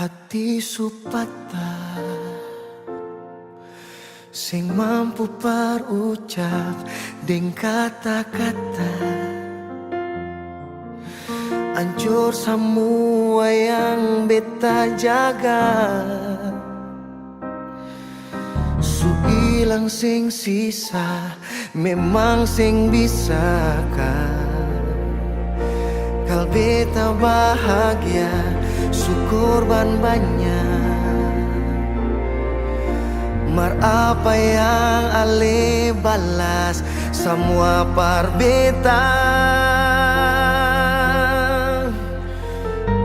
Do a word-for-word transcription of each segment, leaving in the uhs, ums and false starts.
Hati su patah, seng mampu par ucap deng kata-kata. Ancor samua yang beta jaga. Su ilang seng sisa, memang seng bisa ka. Kal beta bahagia, su korban banya. Mar apa yang ale balas, samua par beta.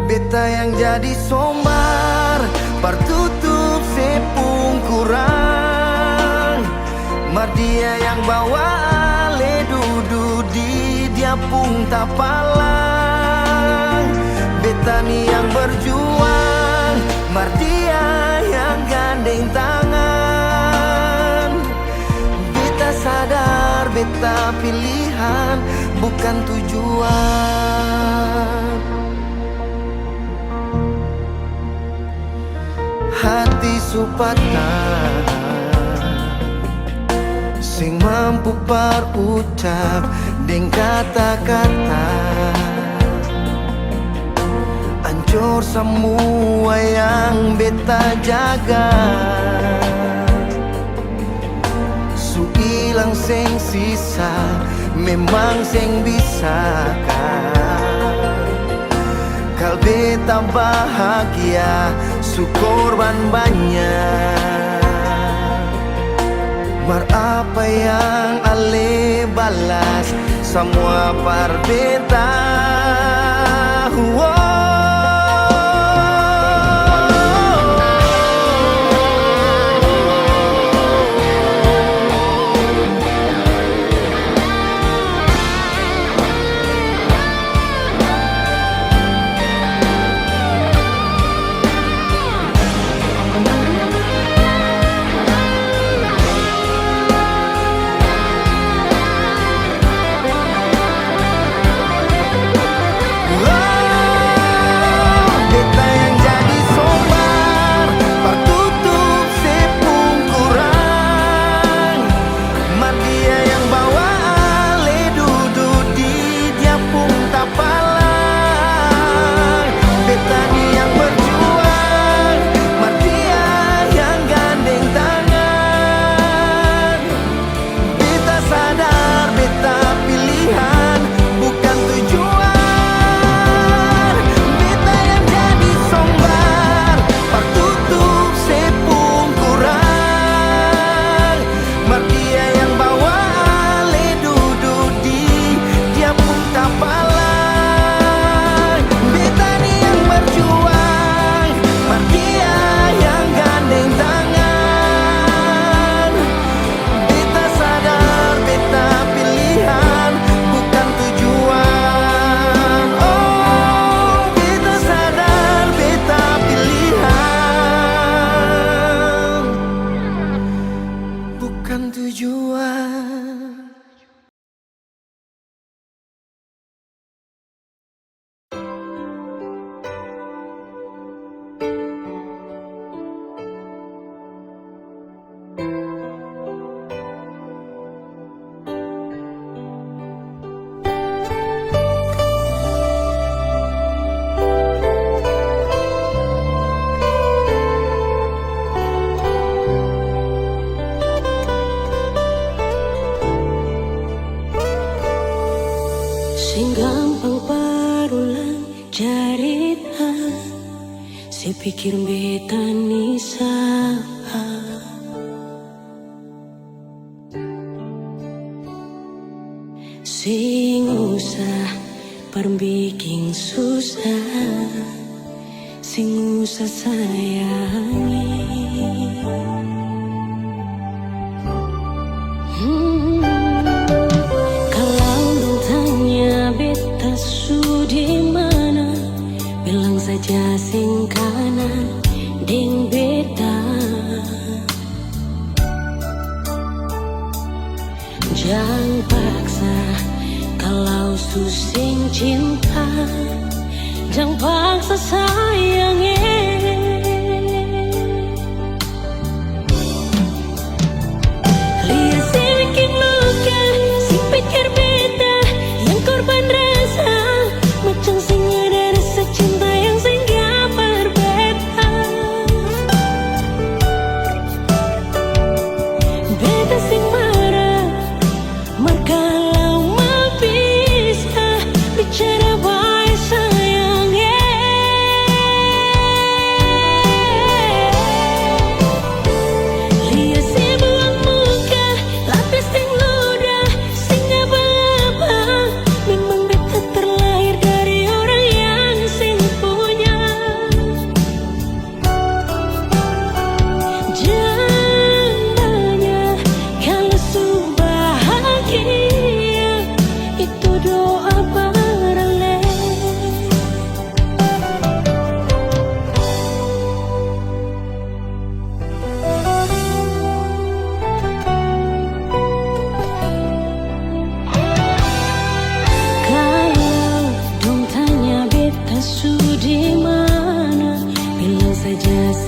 Beta yang jadi sombar, par tutup se pung kurang. Mar dia yang bawa ale dudu di dia pung tapalang. Beta ni yang berjuang, mar dia yang gandeng tangan. Beta sadar beta pilihan bukan tujuan. Hati su patah, seng mampu par ucap deng kata-kata. Ancor samua yang beta jaga. Su ilang seng sisa, memang seng bisa ka. Kal beta bahagia, su korban banya. Mar apa yang ale balas, samua par beta. Wow. Beta yang jadi sombar, par tutup se pung kurang. Mar dia yang bawa ale dudu di dia pung tapalang. Beta ni yang berjuang, mar dia yang gandeng tangan. Beta sadar beta pilihan bukan tujuan. Beta yang jadi sombar, par tutup se pung kurang. Mar dia yang bawa ale dudu di dia pung tapalang. Beta ni yang berjuang, mar dia yang gandeng tangan. Beta sadar beta pilihan bukan tujuan. Oh, beta sadar beta pilihan bukan tujuan. Seng gampang par ulang carita, se pikir beta ni sapa. Seng usah par biking susah, seng usah sayangi. Hmm, kalau dong tanya beta su di mana, bilang saja seng kanal deng beta. Jang paksa, kalau su seng cinta, jang paksa sayang, eh.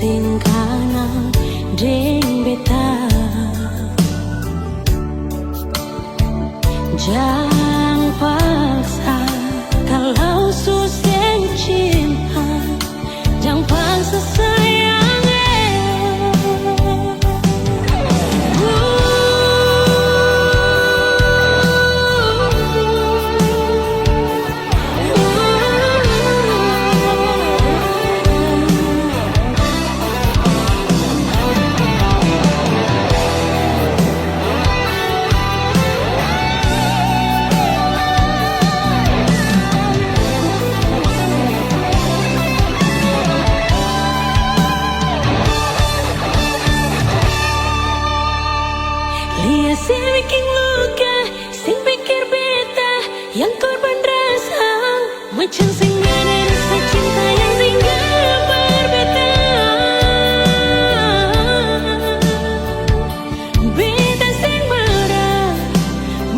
Seng kanal deng beta. Jang paksa, kalau su seng cinta, jang paksa sayang, eh. Lia seng biking luka, seng pikir beta yang korban rasa. Macam seng ada rasa cinta yang tinggal par beta. Beta seng marah,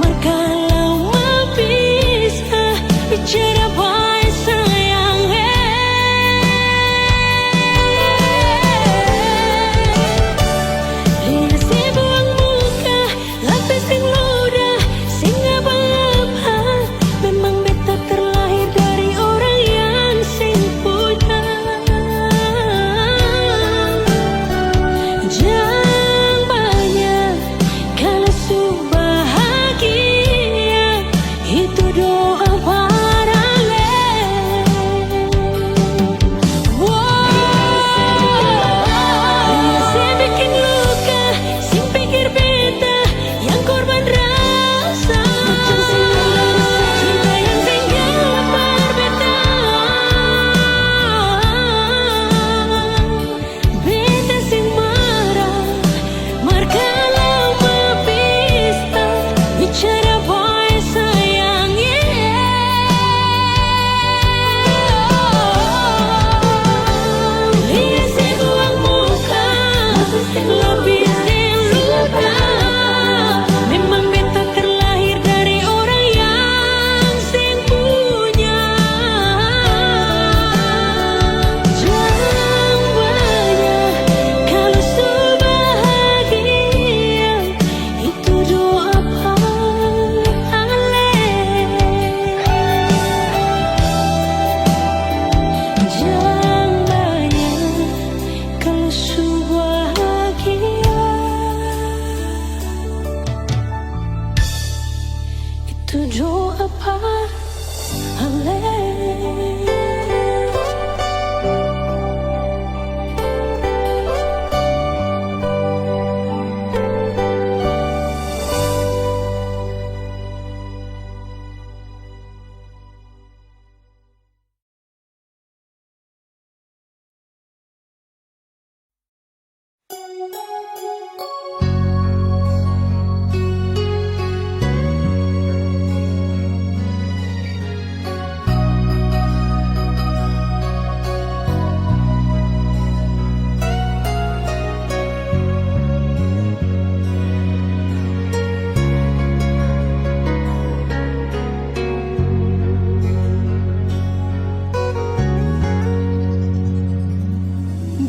mar kalau mau pisah, bicara bae sayang, eh. Lia se buang muka, lapis deng ludah, seng apa-apa. Memang beta terlahir dari orang yang seng punya. Jang banya, kalo su bahagia, itu doa par ale. Wow. Seng biking luka, seng pikir beta yang korban rasa. Macam seng ada rasa cinta yang tinggal par beta. Beta seng marah, mar kalau mau pisah, bicara bae sayang, yeah. Lia se buang muka, lapis deng ludah. Memang beta terlahir dari orang yang seng punya. Jang banya, kalo su bahagia, itu doa par ale. Jang banya, kalo su bahagia, itu doa par ale.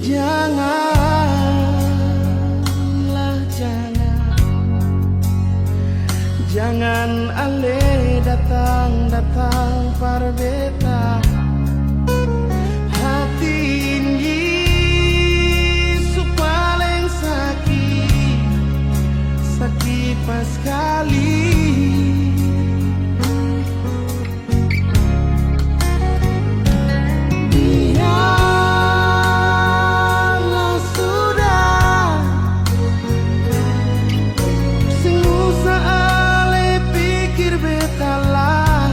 Janganlah, jangan, jangan ale datang-datang par beta. Hati ini su paleng saki, saki paskali. Biarlah sudah, seng usah ale pikir beta lah.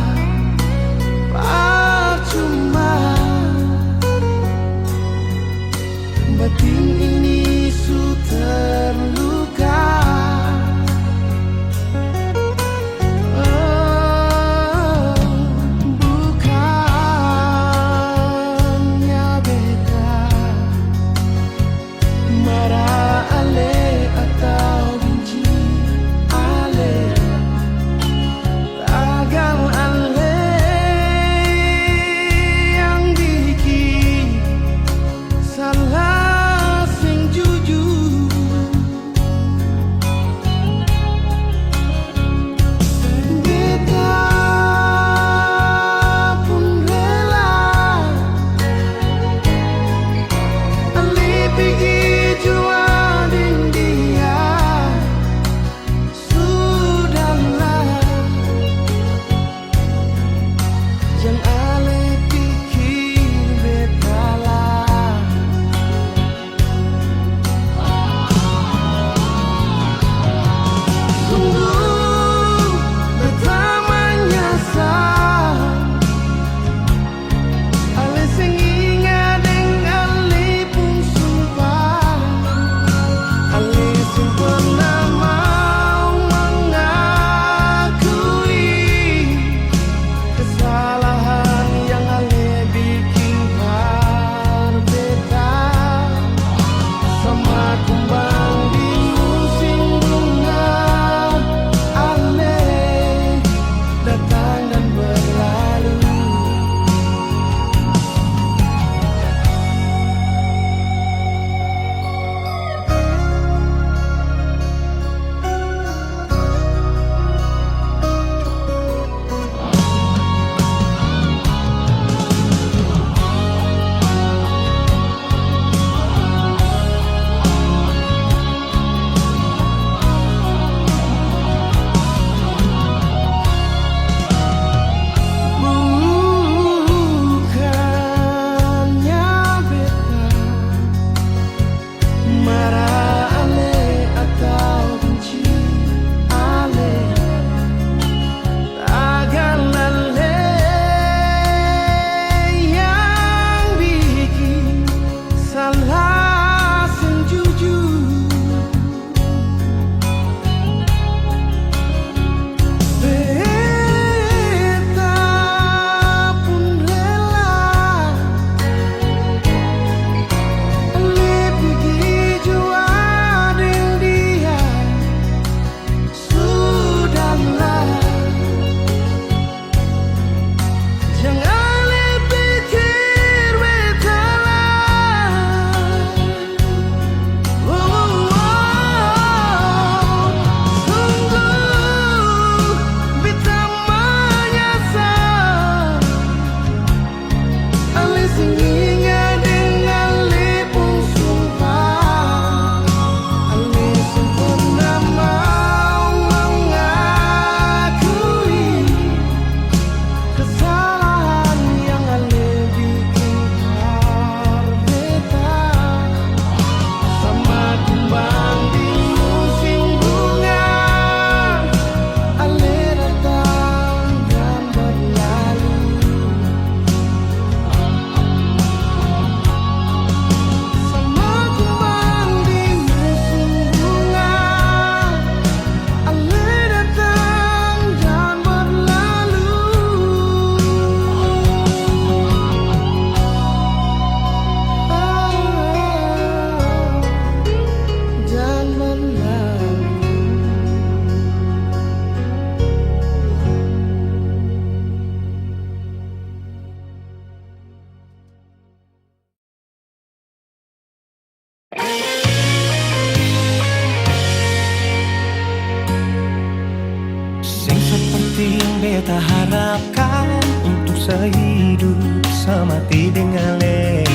Beta harapkan untuk sehidup semati deng ale,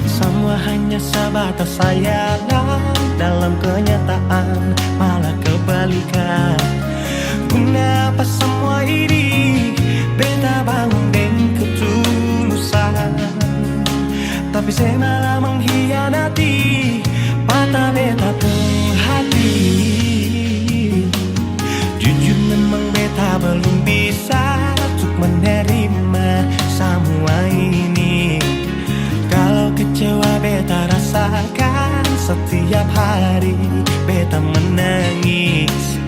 samua hanya sebatas hayalan. Dalam kenyataan malah kebalikan. Guna apa semua ini? Beta bangun deng ketulusan, tapi se malah menghianati, patah beta pung hati. Jujur memang beta belum bisa untuk menerima samua ini. Kalau kecewa beta rasakan, setiap hari beta menangis.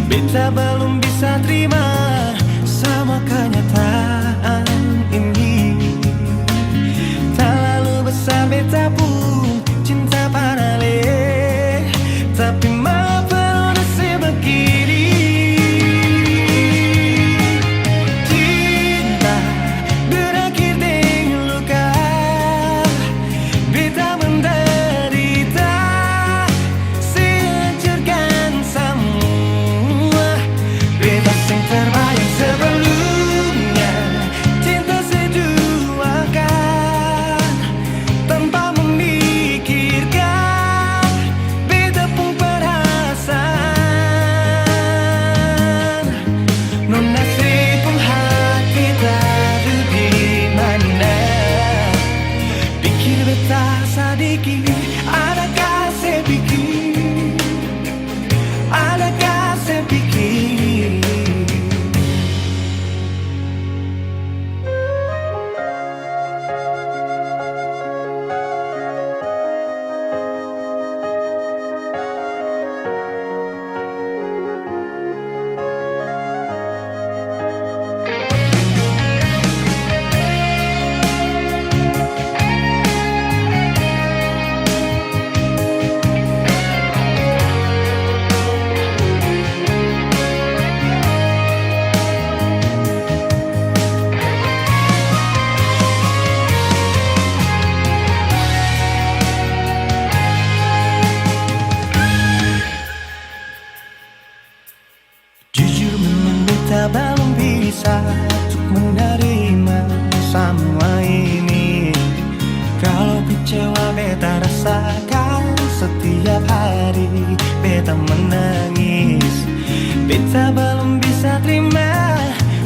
Beta belum bisa terima sama kenyataan ini. Talalu besar beta pung cinta par ale, tapi mapa nona se bagini? Cinta berakhir deng luka, beta menderita, se hancurkan samua. Beta seng terbayang sebelumnya, cinta se duakan tanpa memikirkan beta pung perasaan. Nona se pung hati tadu di mana? Pikir beta sadiki, adakah se pikir? Adakah se pikir? Jujur memang beta balom bisa untuk menerima samua ini. Kalo kecewa beta rasakan, setiap hari beta menangis. Beta balom bisa terima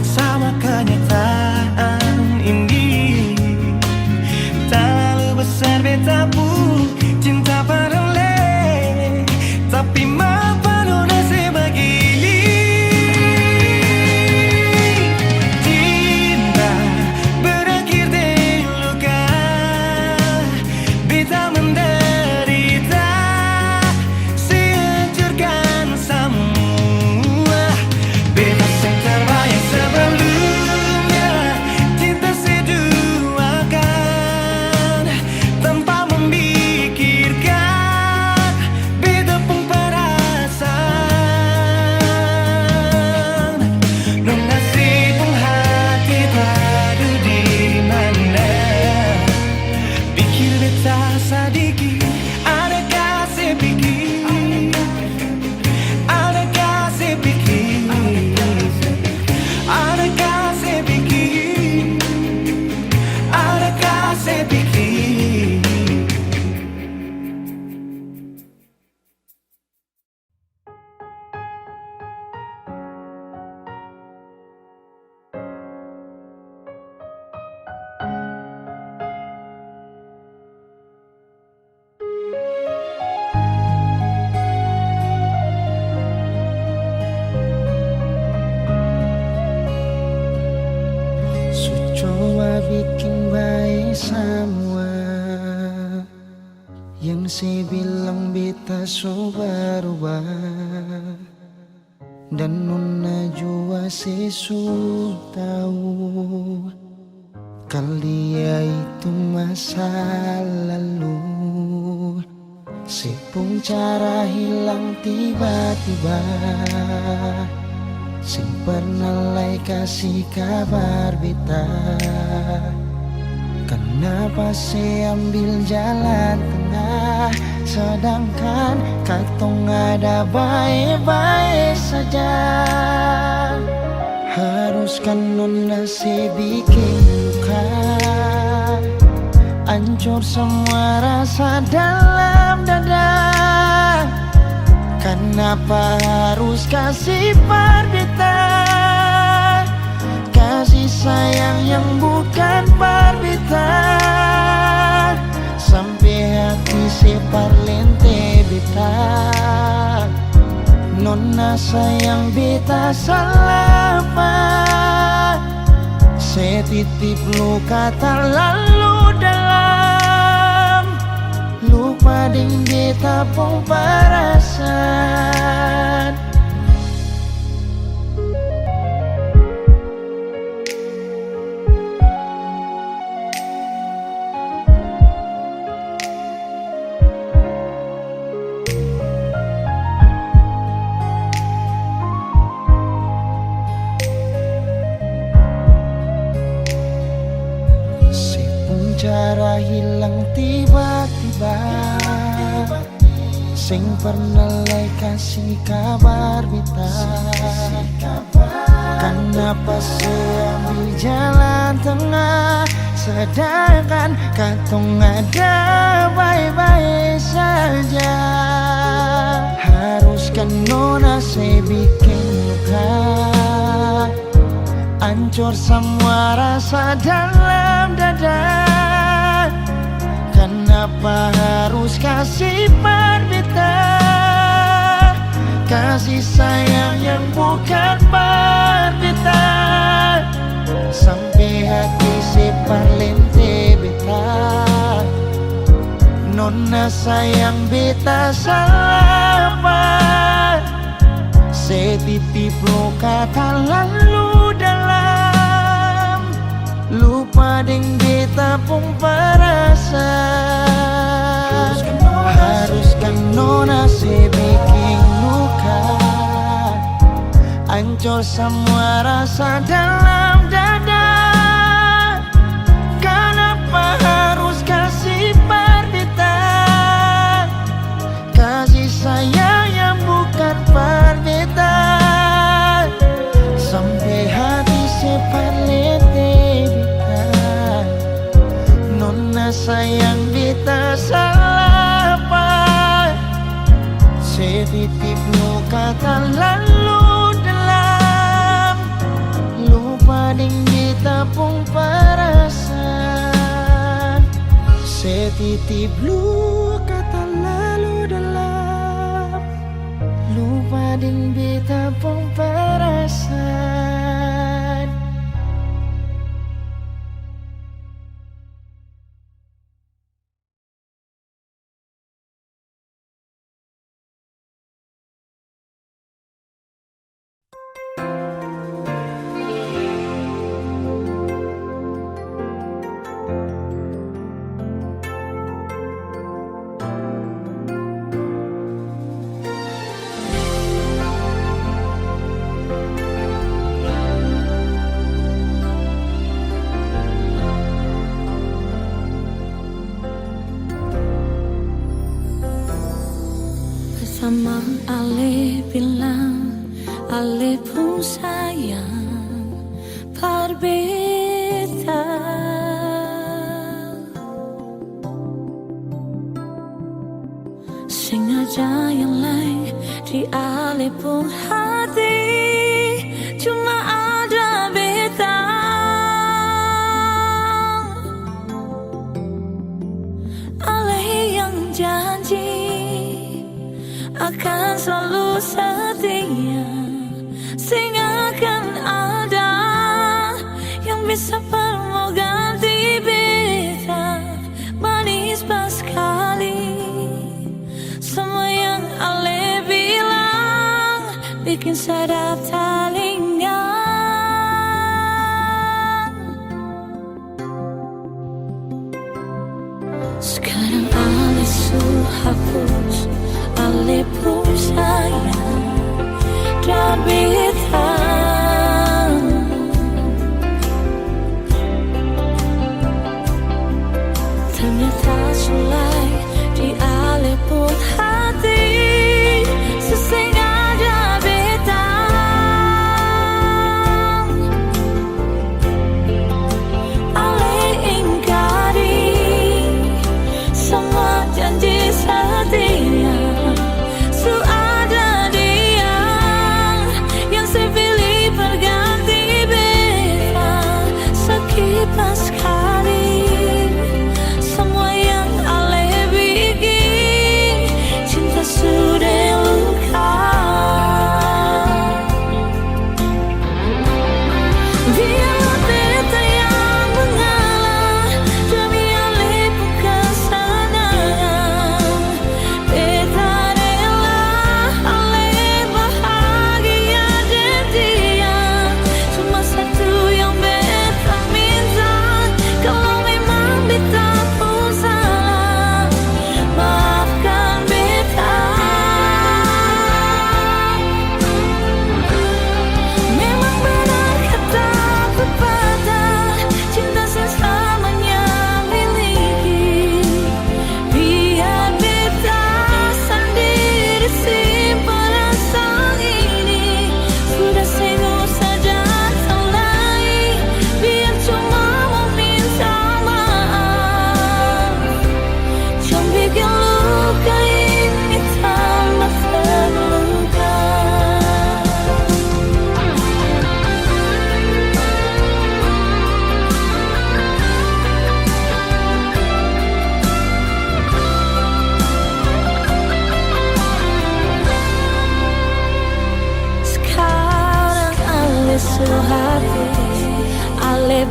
sama kenyataan ini. Talalu besar beta pung cinta par ale, tapi mapa nona se bagini? Cinta berakhir deng luka, beta menderita, se hancurkan samua. Beta seng terbayang sebelumnya, cinta se duakan tanpa memikirkan beta pung perasaan. Nona se pung hati tadu di mana? Pikir beta sadiki, adakah se pikir? Adakah se pikir? Adakah se pikir? Adakah se pikir? Su coba biking bae samua, yang se bilang beta so barubah. Dan nona jua se su tau, kalu dia itu masa lalu. Se pung cara hilang tiba-tiba, seng pernah lai kasi kabar beta. Kanapa se ambil jalan tengah, sedangkan katong ada bae-bae saja? Harus Haruskan nona se biking luka, ancor samua rasa dalam dada. Kanapa harus kasi par beta? Kasih sayang yang bukan par beta. Sampe hati se par lente beta. Nona sayang beta sala apa? Se titip luka talalu dalam. Lupa deng beta pung parasan. Se pung cara hilang tiba-tiba. Seng parna lai kasi kabar beta. Kanapa se ambil jalan tengah, sedangkan katong ada bae-bae saja? Haruskan nona se biking luka, ancor samua rasa dalam dada. Kanapa harus kasi par beta? Kasih sayang yang bukan par beta. Sampe hati se par lente beta. Nona sayang beta sala apa? Se titip luka talalu dalam. Lupa deng beta pung parasan. Haruskan nona se biking luka, ancor samua rasa dalam dada. Kanapa harus kasi par beta? Kasih sayang yang bukan par beta. Sampe hati se par lente beta. Nona sayang beta sala apa? Se titip luka talalu dalam. Lupa deng beta pung parasan. Se titip luka talalu dalam. Lupa deng beta pung parasan. Sama ale bilang, ale pung sayang par beta. Seng ada yang lain di ale pung hati, cuma ada beta. Ale yang janji akan selalu setia, seng akan ada yang bisa par mo ganti beta. Manis paskali, samua yang ale bilang biking sadap talinga. Skarang ale su hapus ale pung sayang dari beta. Ternyata su lai di ale pung hati, su seng ada beta.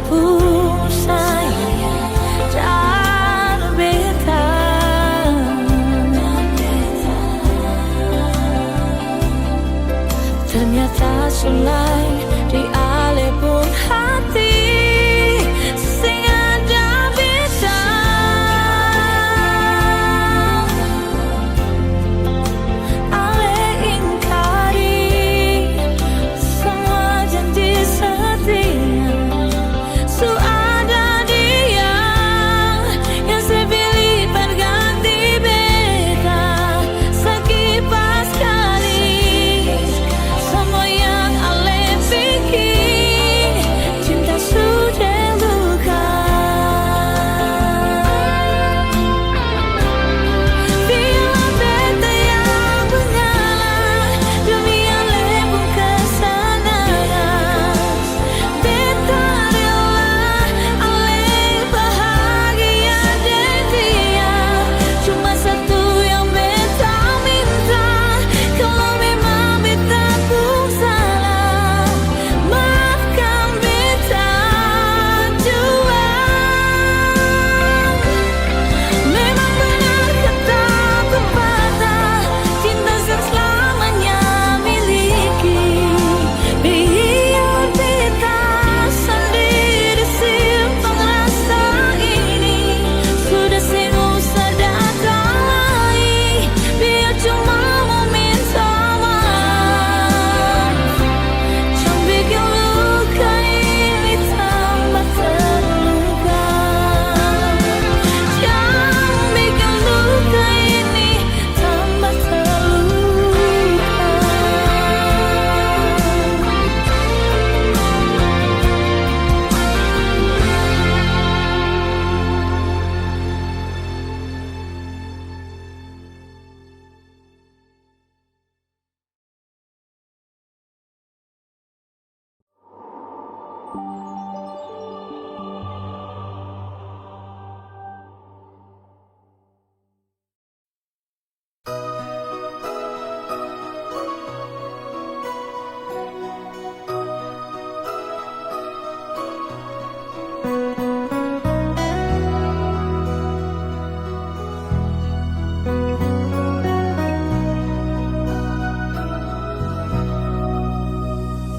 Pung sayang jar beta. Ternyata selain di ale pung hati, seng ada beta. Ale ingkari samua janji setia su ada dia, yang se pilih berganti beta. Sakipas skali samua yang ale pikir, cinta su terluka. Biarlah beta yang mengalah demi ale pung kesenangan. Beta rela ale bahagia deng dia. Cuma satu yang beta minta, kalo memang beta pung salah, maafkan beta jua. Memang benar kata pepatah, cinta seng selamanya miliki. Biar beta sandiri simpan rasa ini, sudah seng usah datang lai. Biar cuma mo minta maaf, jang biking luka ini tambah terluka. Jang biking luka ini tambah terluka.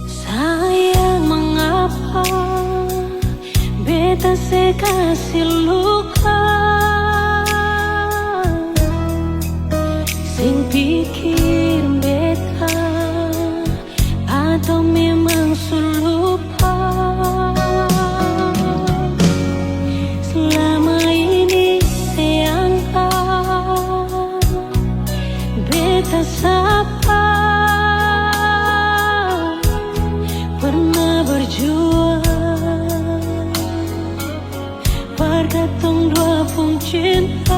Sayang, mangapa beta se kasi luka? Seng pikir beta atau memang su lupa? Selama ini se anggap beta sapa, pernah berjuang par katong dua pung cinta.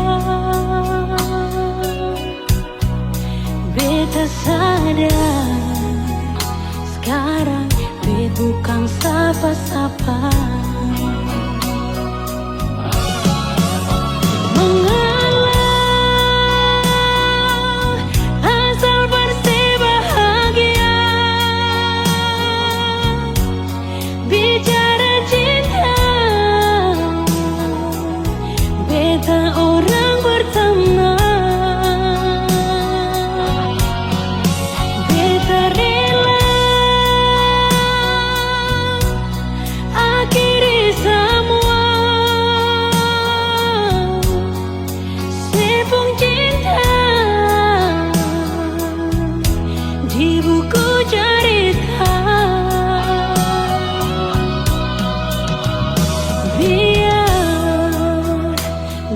Beta sadar skarang beta bukang sapa-sapa. Mengalah asal par se bahagia. Bicara cinta, beta orang pertama. Beta rela akhiri samua. Se pung cinta di buku carita. Biar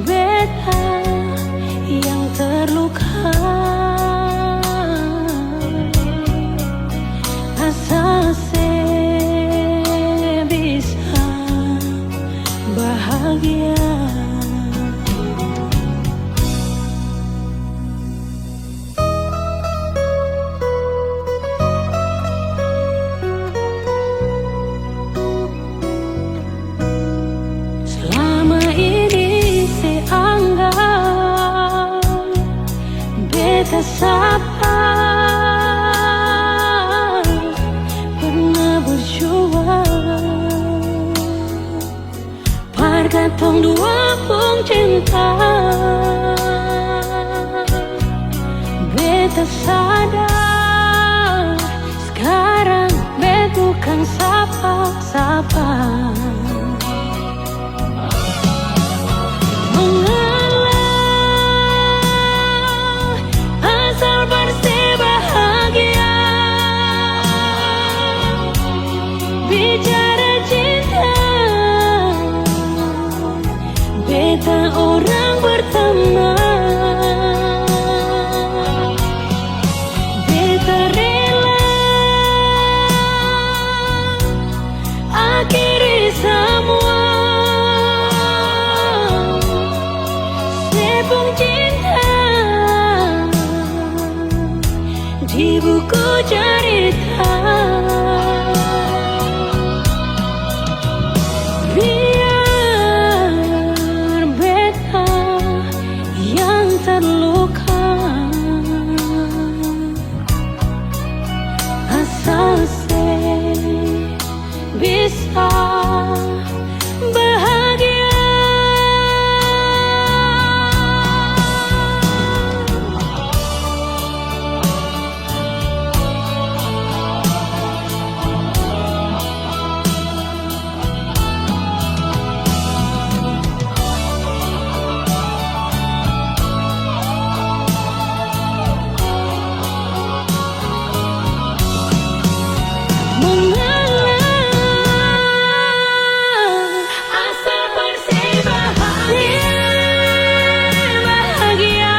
beta yang terluka, asal se bisa bahagia. Selama ini se anggap beta sapa, pernah berjuang Dong dua pung cinta. Beta sadar skarang beta tukang sapa-sapa. Mengalah asal par se bahagia. Bicara cinta, beta orang pertama. Beta rela akhiri samua. Se pung cinta di buku carita. Biar beta yang terluka, asal se bisa bahagia. Mengalah asal par se bahagia. Bahagia.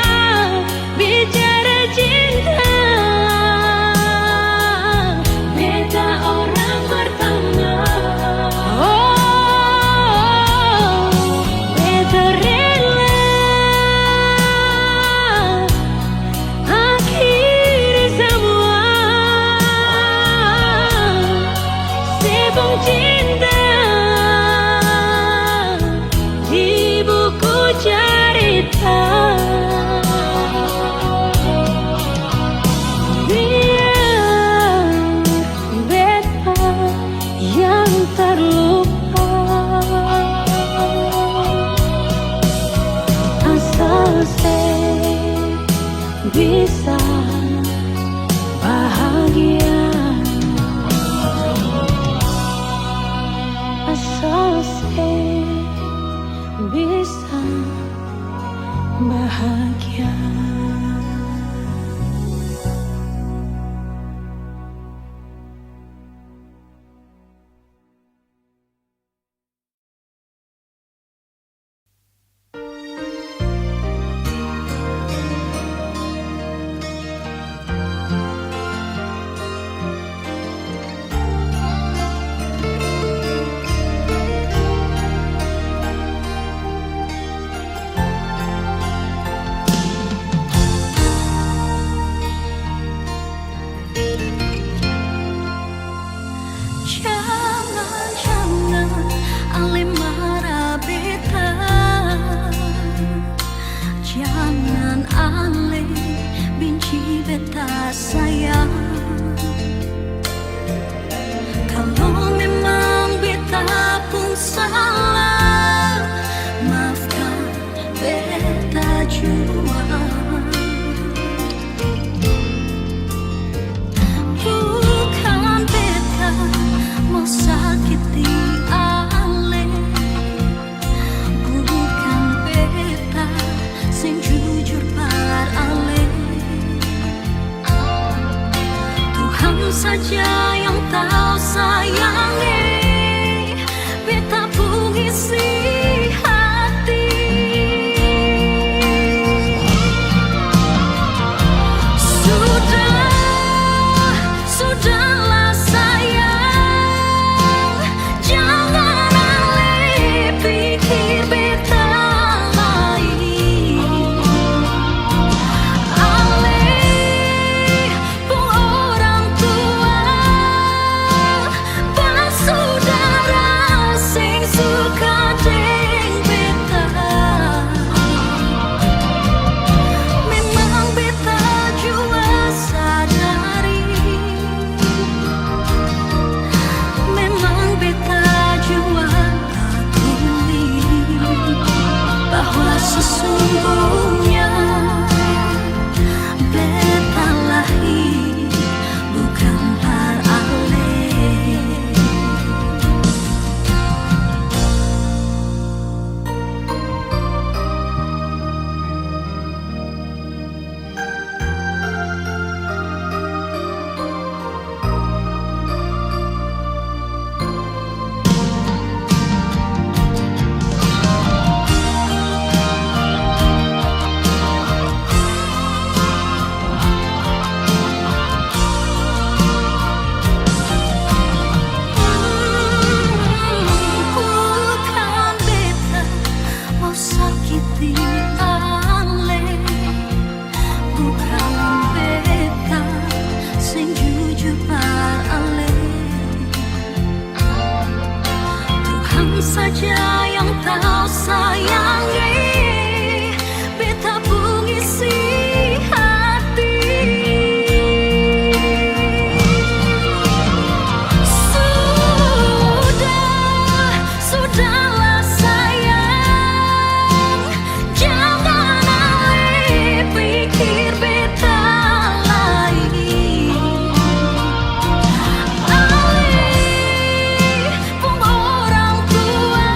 Bicara cinta, beta orang pertama. Oh, beta rela akhiri samua. Se pung cinta di buku carita. Biar beta yang terluka, asal se bisa bahagia. Asal se bisa bahagia. saja yang kau sayangi, beta pung isi hati. Sudah, sudahlah sayang, jangan ale pikir beta lai. Ale pung orang tua,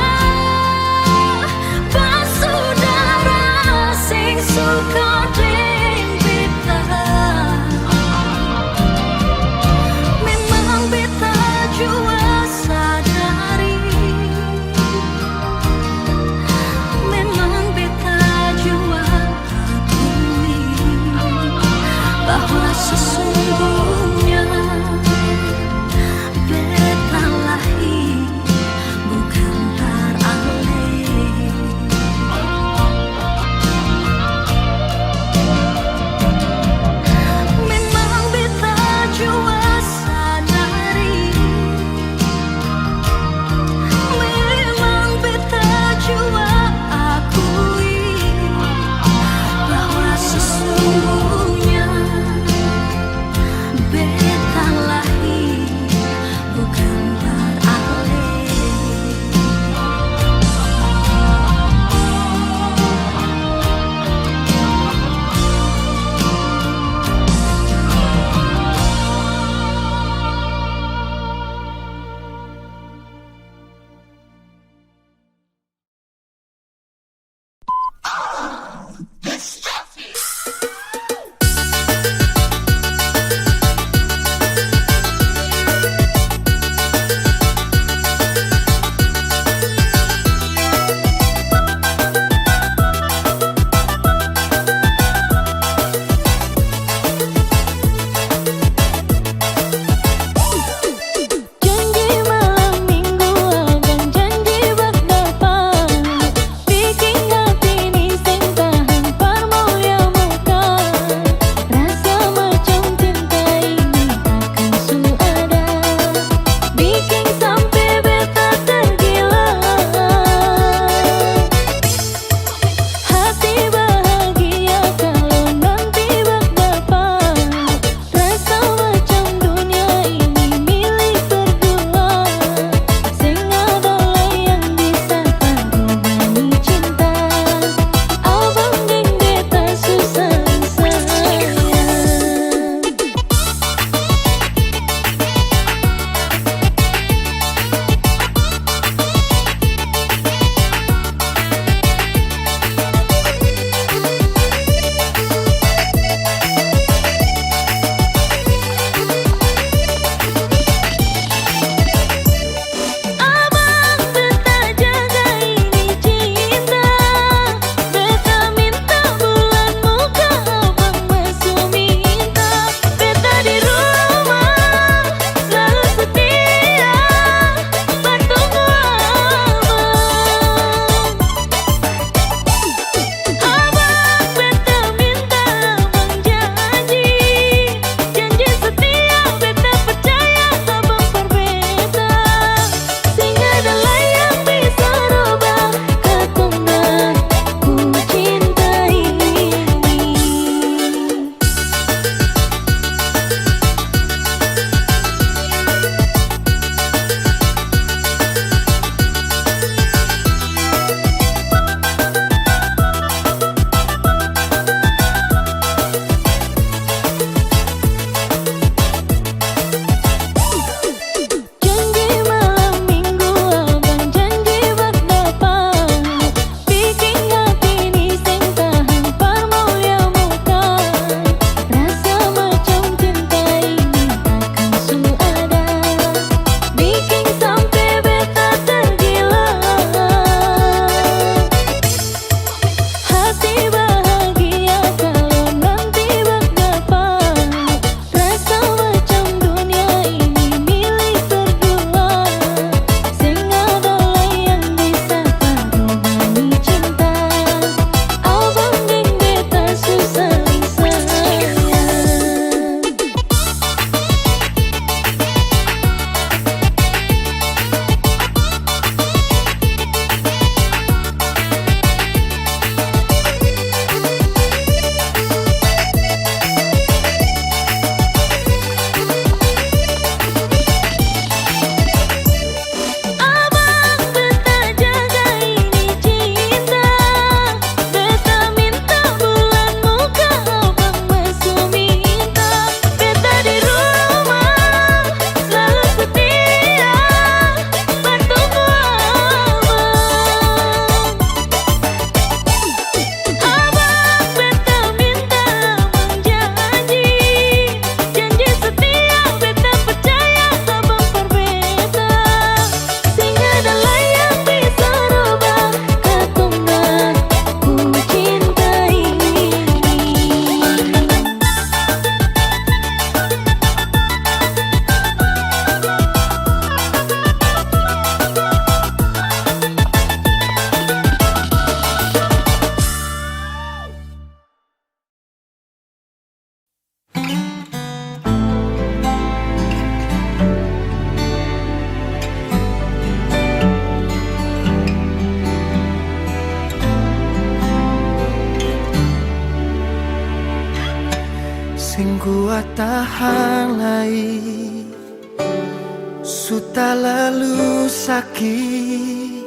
Su talalu saki,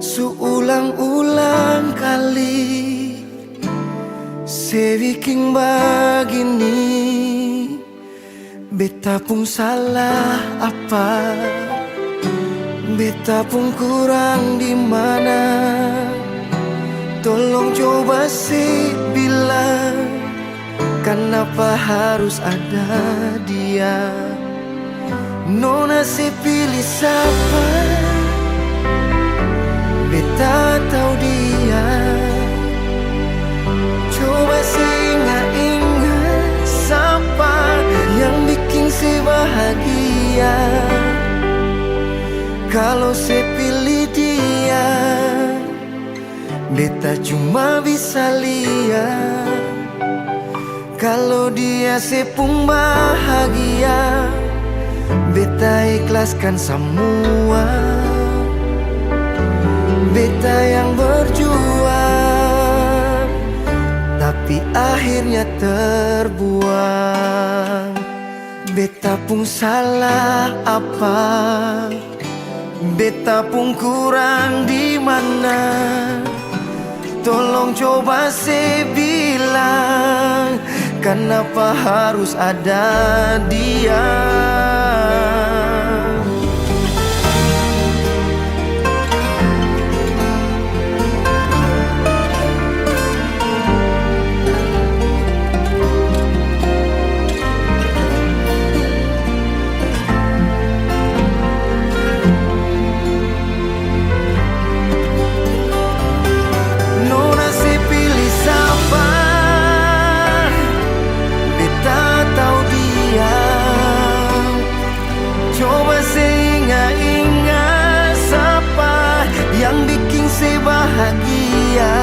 su ulang-ulang kali se biking bagini. Beta pung salah apa? Beta pung kurang di mana? Tolong coba se bilang, kanapa harus ada dia? Nona se pilih sapa? Beta tau dia. Coba se inga-inga, sapa yang biking se bahagia? Kalo se pilih dia, beta cuma bisa lia. Kalo dia se pung bahagia, beta ikhlaskan samua. Beta yang berjuang, tapi akhirnya terbuang. Beta pung salah apa? Beta pung kurang di mana? Tolong coba se bilang, kanapa harus ada dia? Nona se pilih sapa? Beta tau dia. Coba se inga-inga, sapa yang biking se bahagia?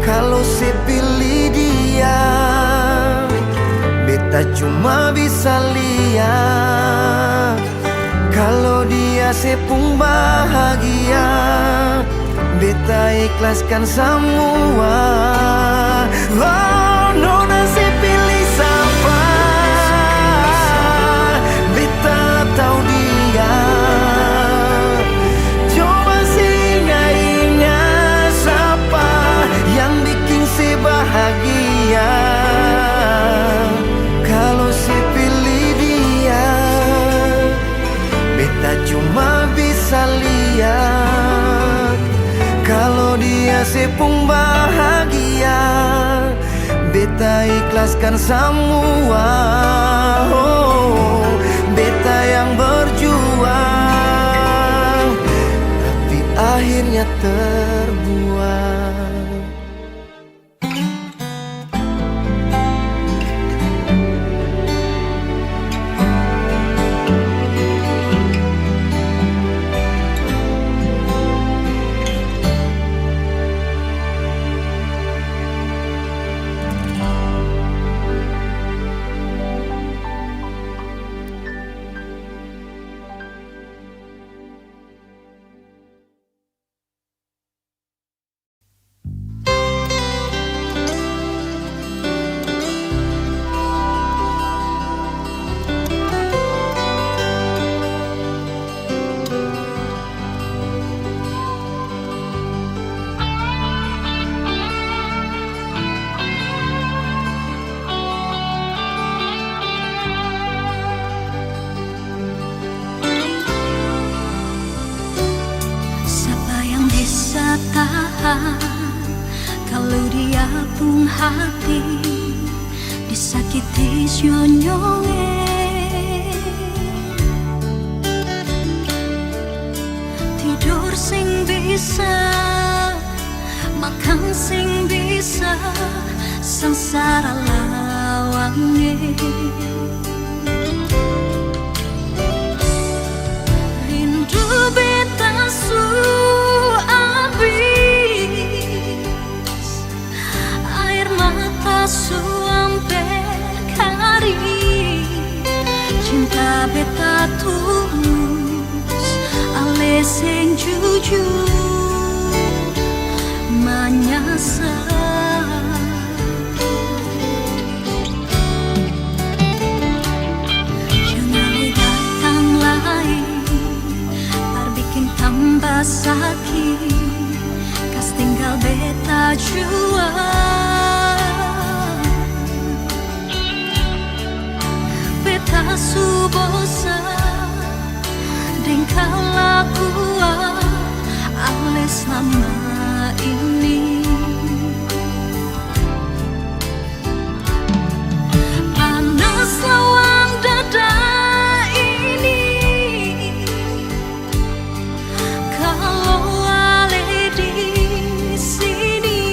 Kalo se pilih dia, beta cuma bisa lia. Kalo dia se pung bahagia, beta ikhlaskan samua. Oh, nona se pilih sapa? Beta tau dia. Coba se inga-inga, sapa yang biking se bahagia? Kalo se pilih dia, beta cuma bisa lia. Kalo dia se pung bahagia, beta ikhlaskan samua. Oh, beta yang berjuang, tapi akhirnya terbuang. Sapa yang bisa tahan kalu dia pung hati disakiti sionyong e? Tidor seng bisa, makang seng bisa, sangsara lawang e. Rindu beta su abis, aer mata su amper karing. Cinta beta tulus, ale seng jujur, manyasal. Tambah saki, kas tinggal beta jua. Beta su bosan deng kalakuan ale slama ini. Panas lawang dada ini. Kalo ale di sini,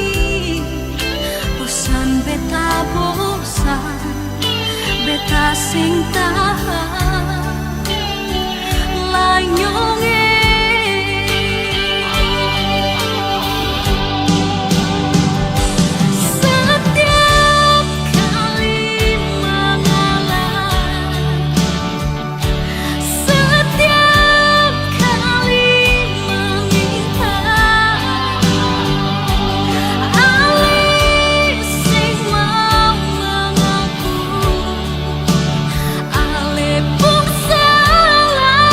bosan beta bosan, beta seng tahan lai nyong e. Setiap kali mangalah, setiap kali meminta, ale seng mau mengaku, ale pung salah.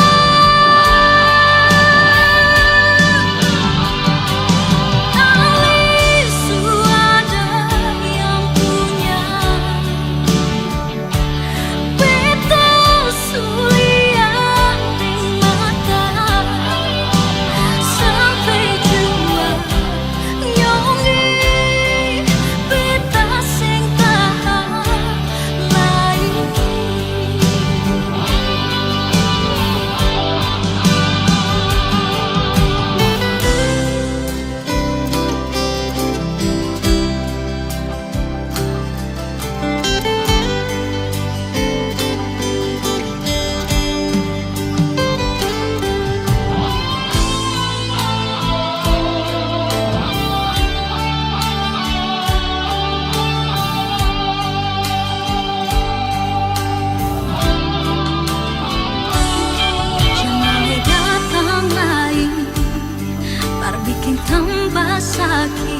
Ale su ada yang punya. Beta su lia deng mata, sampe jua nyong e, beta seng tahan lai. Jang ale datang lai. Par biking tambah saki,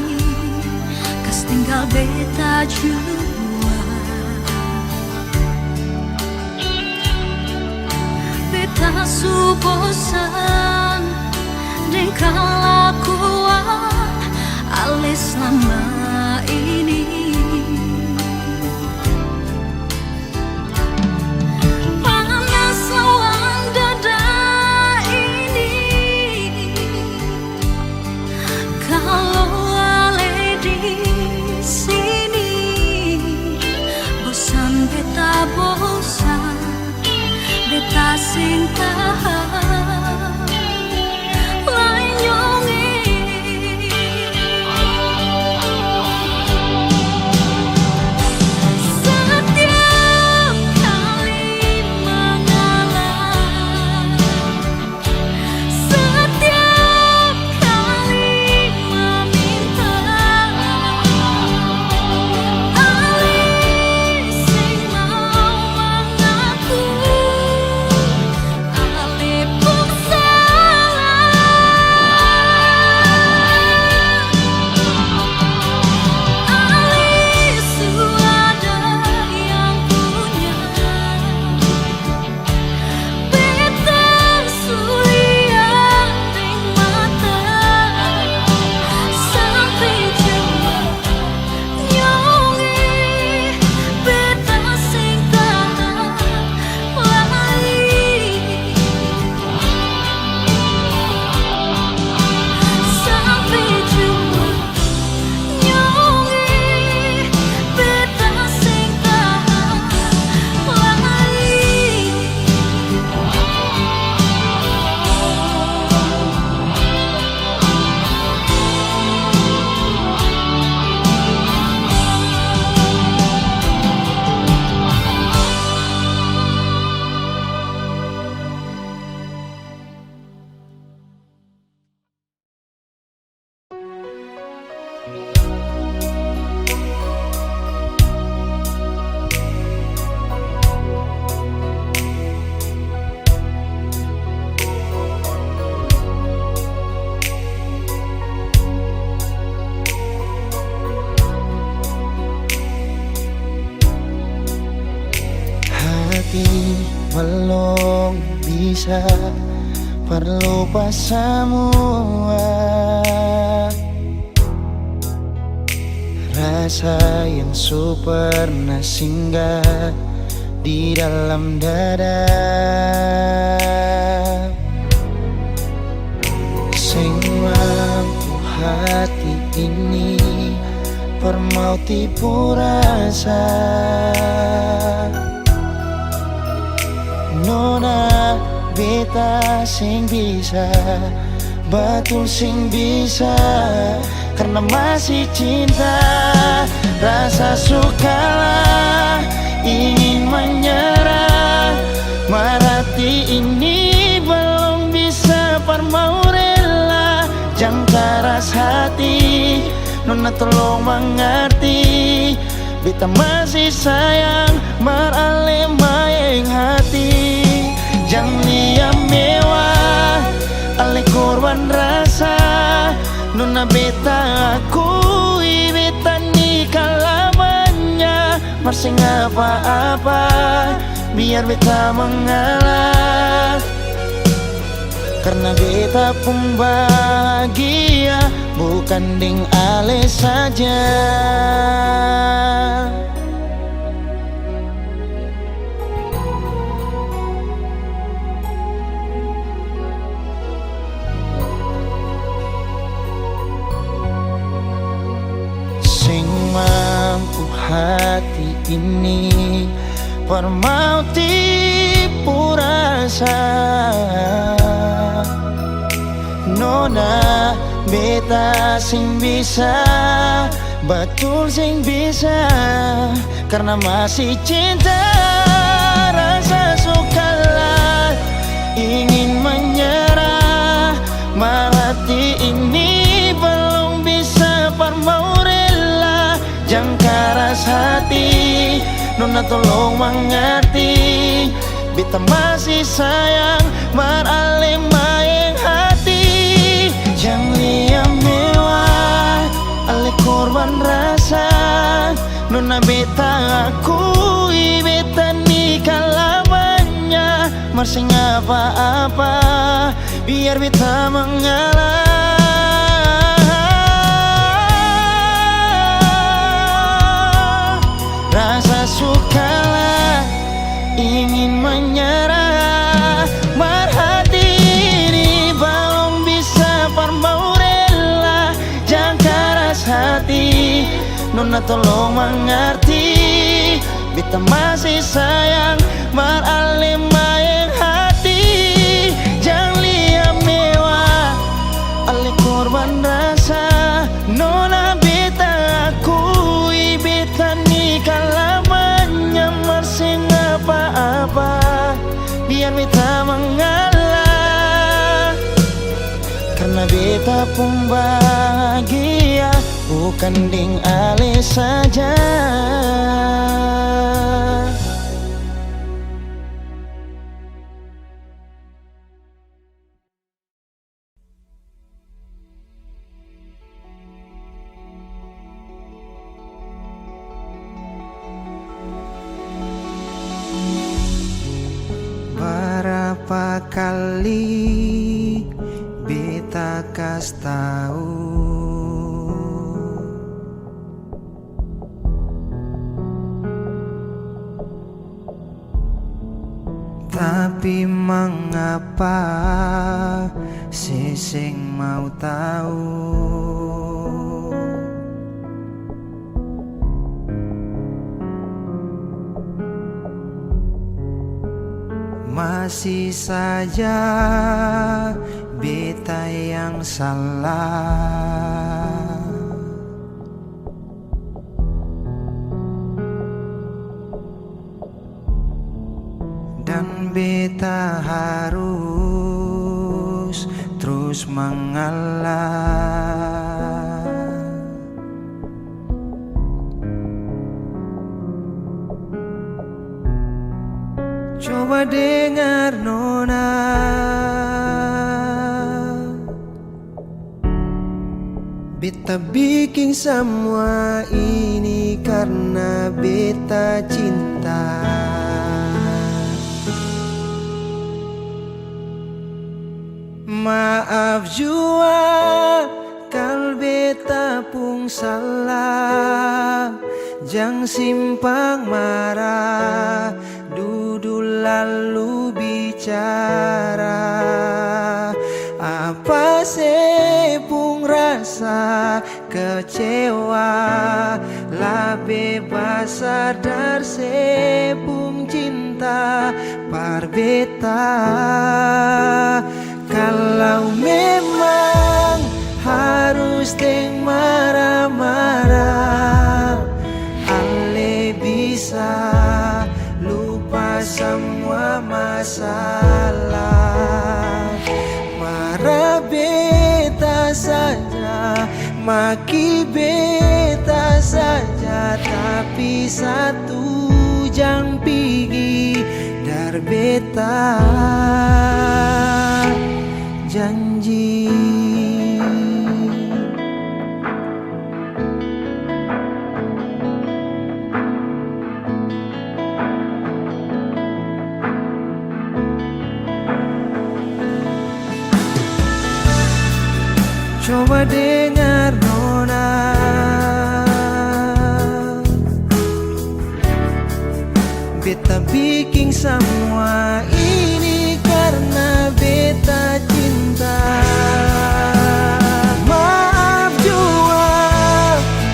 kas tinggal beta jua. Beta su bosan deng kalakuan ale slama ini. Panas lawang dada ini. Kalo ale di sini, bosan beta bosan, beta seng tahan lai nyong e. Setiap kali mangalah, setiap kali meminta, ale seng mau mangaku. Ale pung salah. Ale su ada yang punya. Beta su lia deng mata, sampe jua nyong e, beta seng tahan lai. Sampe jua nyong e, beta seng tahan lai. Hati balong bisa Par lupa samua rasa yang su pernah singgah di dalam dada. Seng mampu hati ini par mau tipu rasa. Nona, beta seng bisa, batul seng bisa, karna masih cinta. Rasa su kalah, ingin manyarah, mar hati ini balong bisa par mau rela. Jang karas hati, nona tolong mangarti. Beta masih sayang, mar ale maeng hati. Jang lia mewah, ale korban rasa. Nona, beta akui beta ni kalah banya, mar seng apa-apa, biar beta mangalah. Karna beta pung bahagia bukan deng ale saja. Seng mampu hati ini par mau tipu rasa. Nona, beta seng bisa, batul seng bisa, karna masih cinta. Rasa su kalah, ingin manyarah, mar hati ini balong bisa par mau rela. Jang karas hati, nona tolong mangarti. Beta masih sayang, mar ale maeng hati. Jang lia mewah, ale korban rasa. Nona, beta akui beta ni kalah banya, mar seng apa-apa, biar beta mangalah. Rasa su kalah, ingin manyarah, mar hati ini balong bisa par mau rela. Jang karas hati, nona tolong mangarti. Beta masih sayang, mar ale maeng hati. Jang lia mewah, ale korban rasa. Nona, beta akui beta ni kalah banya, mar seng apa-apa, biar beta mangalah. Karna beta pung bahagia bukan deng ale saja. Barapa kali beta kas tau, tapi mangapa se seng mau tau? Masih saja beta yang salah. Dan beta harus trus mangalah. Coba dengar, nona. Beta biking samua ini karna beta cinta. Maaf jua kal beta pung salah, jang simpang mara, dudu lalu bicara. Apa se pung rasa kecewa, labe basar dar se pung cinta par beta. Kalau memang harus deng mara-mara, ale bisa lupa samua masalah. Mara beta saja, maki beta saja, tapi satu jang pigi dar beta janji. Coba dengar nona, beta biking samua ini karna beta cinta. Maaf jua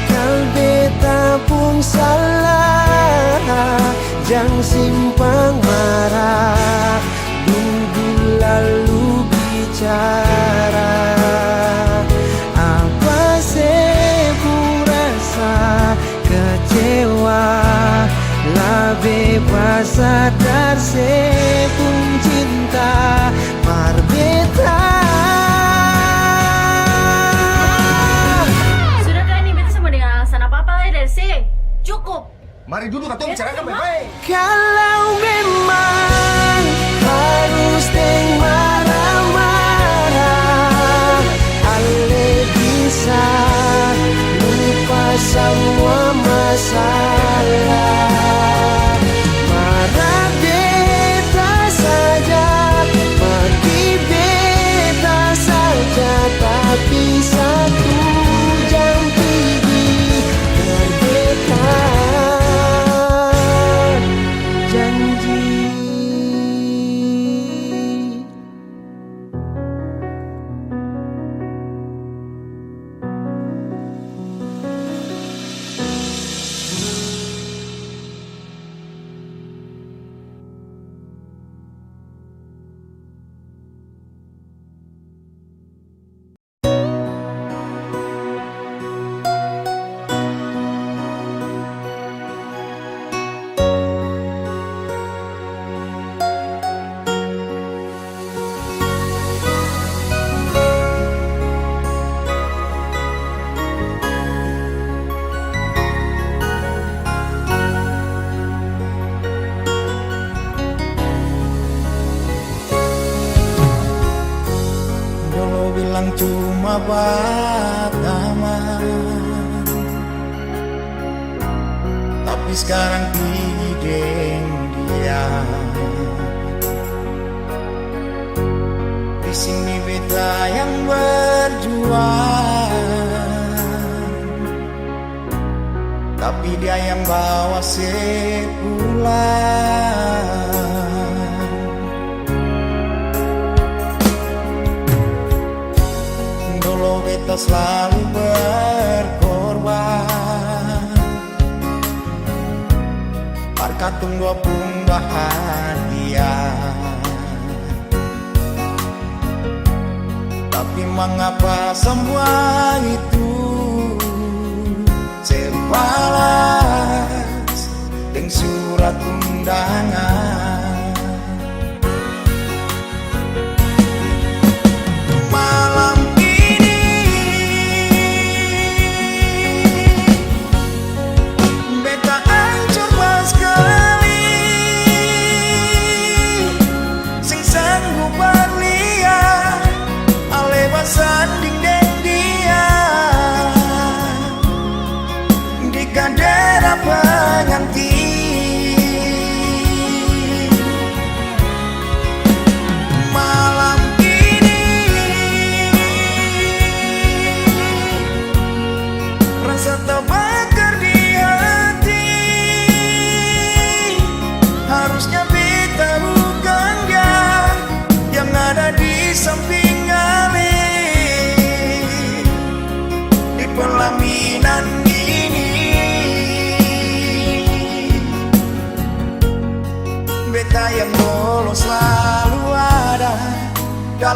kal beta pung salah, jang simpang mara, dudu lalu bicara. Apa se pung rasa kecewa, labe basar dar se pung cinta par beta. Sudah ka ini, beta seng mo dengar alasan apa-apa lai dari se. Cukup. Mari dudu katong bicarakan bae-bae. Kalau memang harus deng mara-mara, ale bisa lupa samua masalah. Mara beta saja, maki beta saja, tapi satu jang pigi, beta janji. Dolo bilang cuma batamang, tapi skarang pigi deng dia. Di sini beta yang berjuang, tapi dia yang bawa se pulang. Dolo beta slalu berkorban par katong dua pung bahagia. Tapi mangapa samua itu se balas deng surat undangan? Malam ini beta ancor paskali, seng sanggup berlian, ale basanding deng dia di kandera pengantin.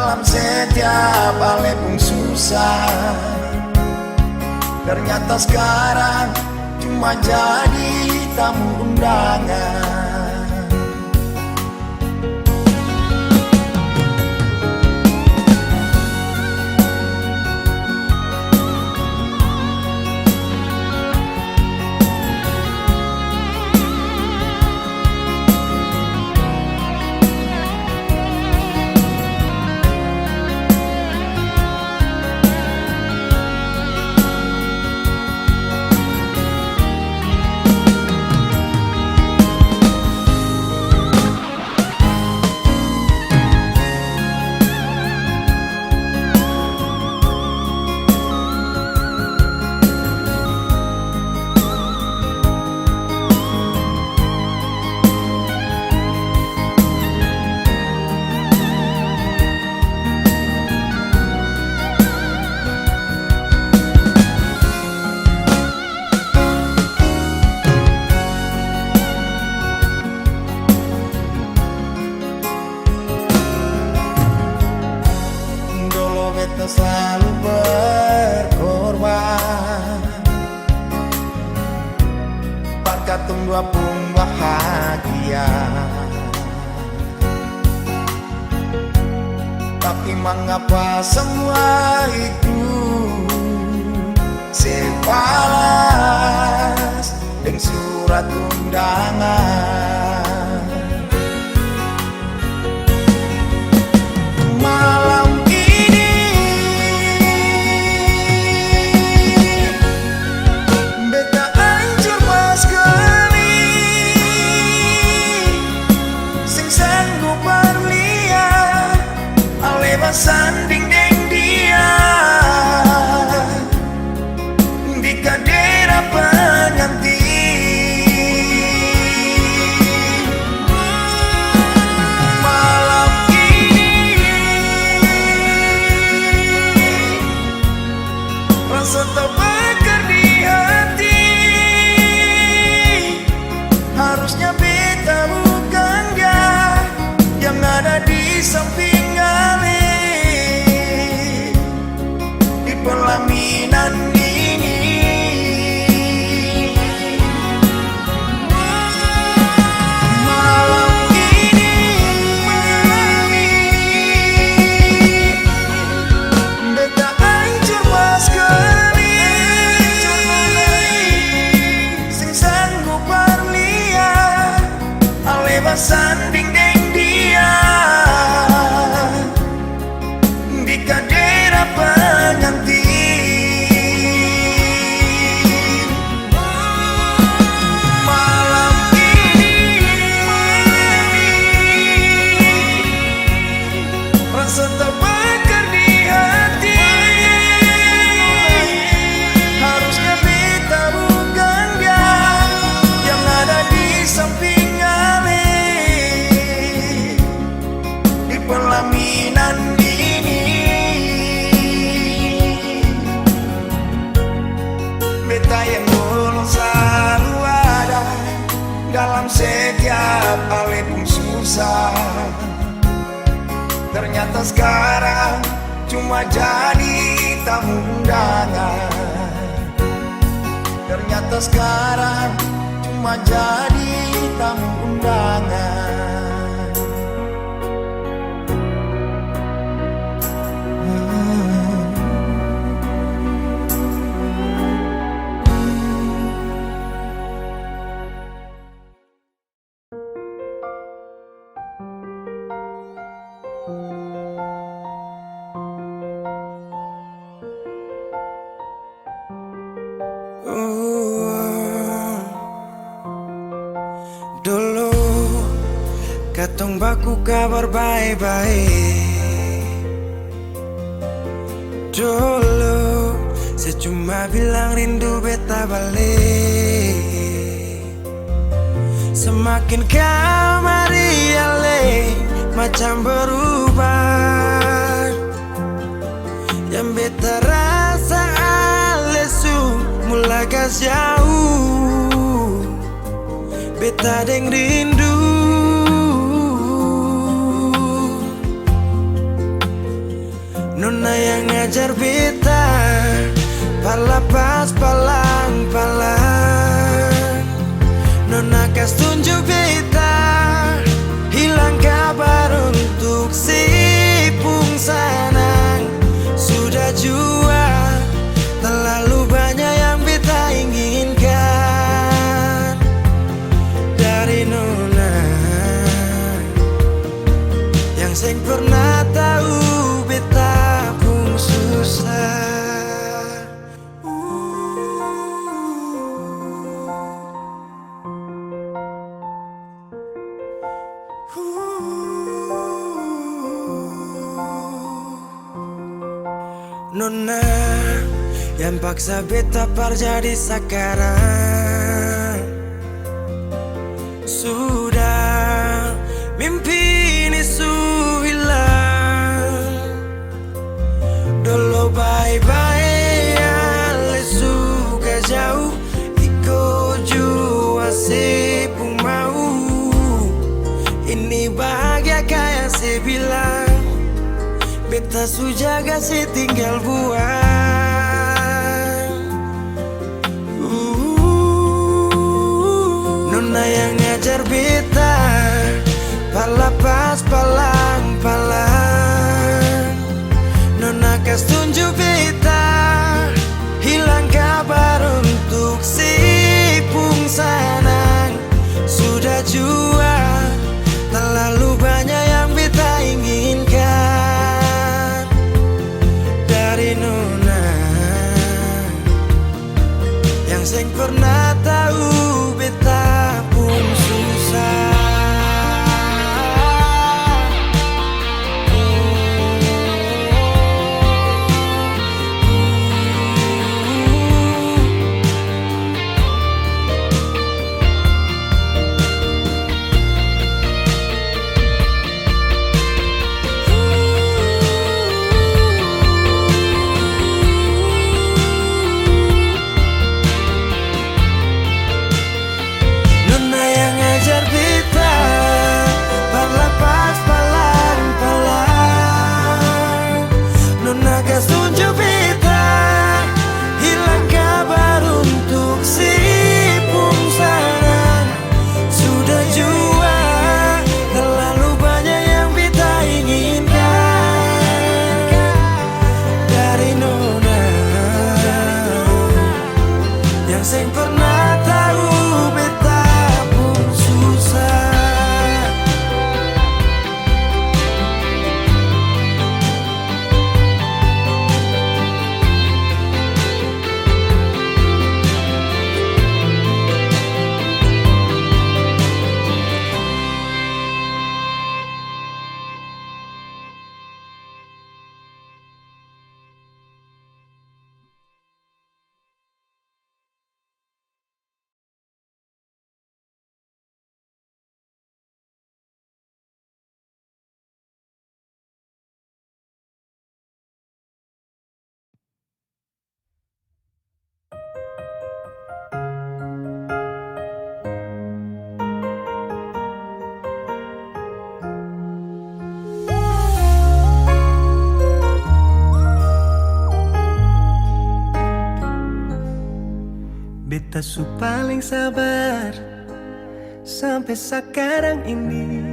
Dalam setiap ale pung susah, ternyata skarang cuma jadi tamu undangan. Dolo beta slalu berkorban par katong dua pung bahagia. Tapi mangapa samua itu se balas deng surat undangan? Malam ini beta ancor paskali, seng sanggup par lia ale basanding deng dia di kadera pengantin. Malam ini rasa tabakar di hati. Harusnya beta bukan dia yang ada di samping ale di pelaminan ini. Malam ini, malam ini, beta ancor paskali, seng sanggup par lia ale basanding deng dia di kadera pengantin. Malam ini, malam ini, rasa tabakar di hati. Harusnya beta bukan dia yang ada di samping ale di pelaminan ini. Beta yang dolo slalu ada dalam setiap ale pung susah, ternyata skarang cuma jadi tamu undangan. Ternyata skarang cuma jadi tamu undangan. Dolo katong baku kabar bae-bae. Dolo se cuma bilang rindu beta bale. Semakin kamari ale macam berubah. Yang beta rasa ale su mula kas jauh. Beta deng rindu. Nona yang ajar beta par lapas palang-palang. Nona kas tunju beta hilang kabar untuk se pung sanang. Sudah jua talalu banya yang beta inginkan dari nona yang seng pernah tau beta pung susah. Nona yang paksa beta par jadi sakarang. Sudah mimpi ni su hilang. Dolo bae-bae ale su kajau, iko jua se pung mau. Ini bahagia kaya se bilang, beta su jaga se tinggal buang. Nona yang ajar beta par lapas palang-palang. Nona kas tunju beta hilang kabar untuk se pung sanang. Sudah jua talalu banya yang beta inginkan dari nona yang seng pernah tau beta pung susah. Nona yang ajar beta par lapas palang-palang. Nona kas tunju beta hilang kabar untuk se pung sanang. Sudah jua talalu banya yang beta inginkan dari nona yang seng pernah tau beta pung susah. Beta su paling sabar sampe sakarang ini,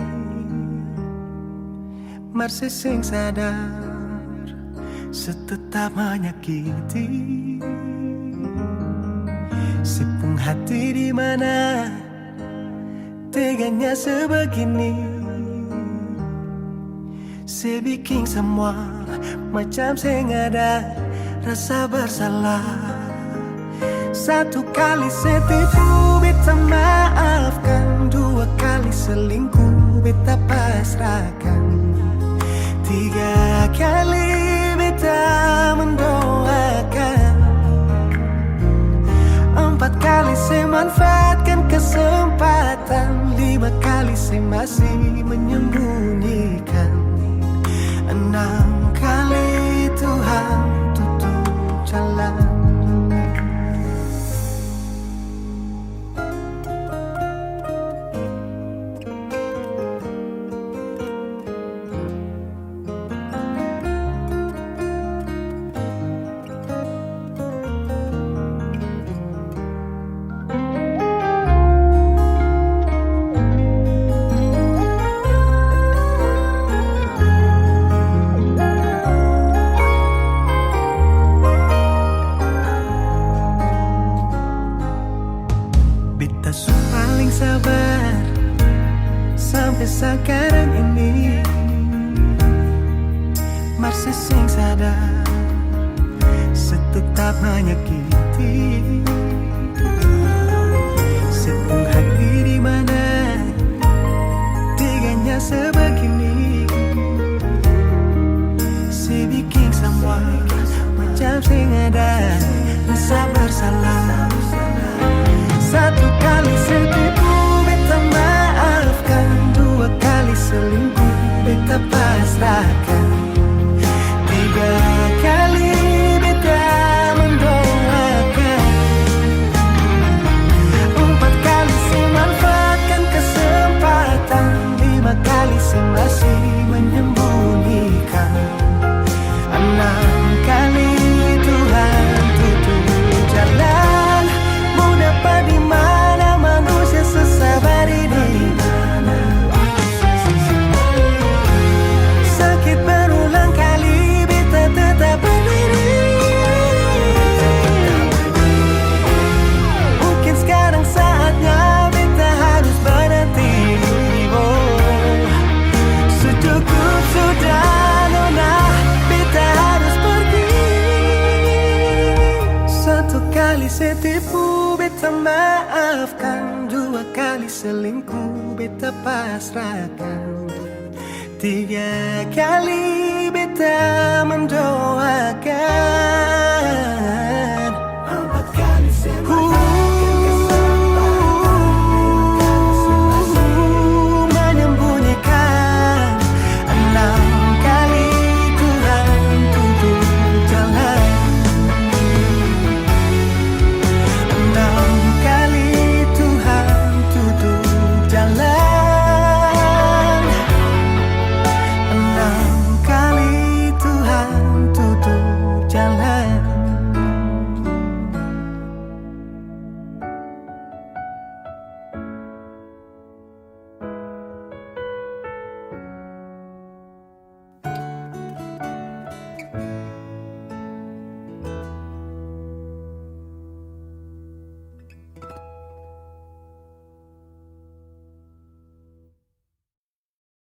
mar se seng sadar, se tetap manyakiti. Se pung hati di mana teganya se bagini? Se biking samua macam seng ada rasa bersalah. Satu kali se tipu, beta maafkan. Dua kali selingkuh, beta pasrahkan. Tiga kali beta mendoakan. Empat kali se manfaatkan kesempatan. Lima kali se masih menyembunyikan. Enam kali Tuhan tutup jalan. manyakiti. Se pung hati di mana, teganya sebegini. Se biking samua macam seng ada rasa bersalah. Satu kali se tipu, beta maafkan. Dua kali selingkuh, beta pasrahkan. Tiga kali beta mendoakan. Empat kali se manfaatkan kesempatan. Lima kali se masih menyembunyikan. Anam kali Tuhan tutup jalan. Mau dapa di mana manusia sesabar ini? Sakit berulang kali, beta tetap berdiri. Mungkin sekarang saatnya beta harus berhenti. Oh, su cukup sudah, nona, beta harus pergi. Satu kali se tipu, beta maafkan. Dua kali selingkuh, beta pasrahkan. Tiga kali beta mendoakan.